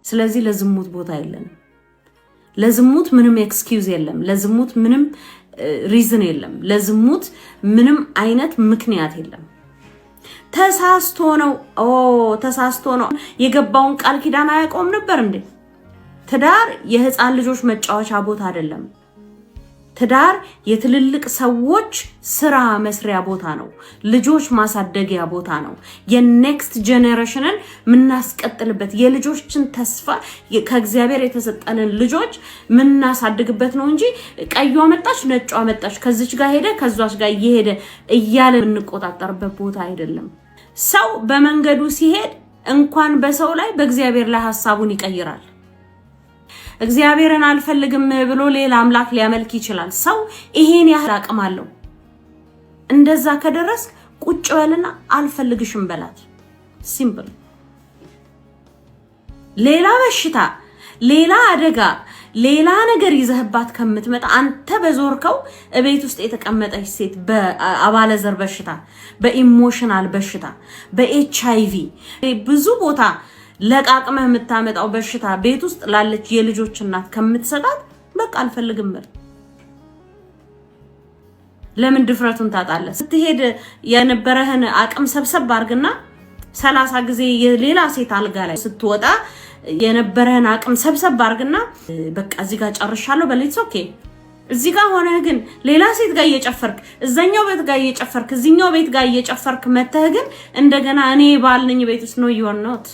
ስለዚህ ለዝሙት ቦታ የለንም። ለዝሙት ምንም excuse የለም። ለዝሙት ምንም reason የለም። ለዝሙት ምንም አይነት ምክንያት የለም። ተሳስቶ ነው፣ ኦ ተሳስቶ ነው። የገባውን ቃል ኪዳን አያውቀውም ነበር እንዴ? ትዳር የህፃን ልጆች መጫወቻ ቦታ አይደለም። ትዳር የትልልቅ ሰዎች ስራ መስሪያ ቦታ ነው። ልጆች ማሳደጊያ ቦታ ነው። የ next generation ን የምናስቀጥልበት፣ የልጆችን ተስፋ፣ ከእግዚአብሔር የተሰጠንን ልጆች የምናሳድግበት ነው እንጂ ቀዩዋ መጣች፣ ነጯ መጣች፣ ከዚች ጋር ሄደ፣ ከዛች ጋር እየሄደ እያለ የምንቆጣጠርበት ቦታ አይደለም። ሰው በመንገዱ ሲሄድ እንኳን በሰው ላይ በእግዚአብሔር ላይ ሀሳቡን ይቀይራል። እግዚአብሔርን አልፈልግም ብሎ ሌላ አምላክ ሊያመልክ ይችላል። ሰው ይሄን ያህል አቅም አለው። እንደዛ ከደረስክ ቁጭ በልና አልፈልግሽም በላት። Simple። ሌላ በሽታ፣ ሌላ አደጋ፣ ሌላ ነገር ይዘህባት ከምትመጣ፣ አንተ በዞርከው እቤት ውስጥ የተቀመጠች ሴት በአባለዘር በሽታ፣ በ emotional በሽታ፣ በኤችአይቪ ብዙ ቦታ ለቃቅመህ የምታመጣው በሽታ ቤት ውስጥ ላለች የልጆች እናት ከምትሰጣት በቃ አልፈልግም በል። ለምን ድፍረቱን ታጣለህ? ስትሄድ የነበረህን አቅም ሰብሰብ አድርግና 30 ጊዜ የሌላ ሴት አልጋ ላይ ስትወጣ የነበረህን አቅም ሰብሰብ አድርግና በቃ እዚህ ጋር ጨርሻለሁ በል። Okay። እዚህ ጋር ሆነህ ግን ሌላ ሴት ጋር እየጨፈርክ፣ እዛኛው ቤት ጋር እየጨፈርክ፣ እዚኛው ቤት ጋር እየጨፈርክ መተህ ግን እንደገና እኔ ባል ነኝ ቤት ውስጥ፣ no, you're not።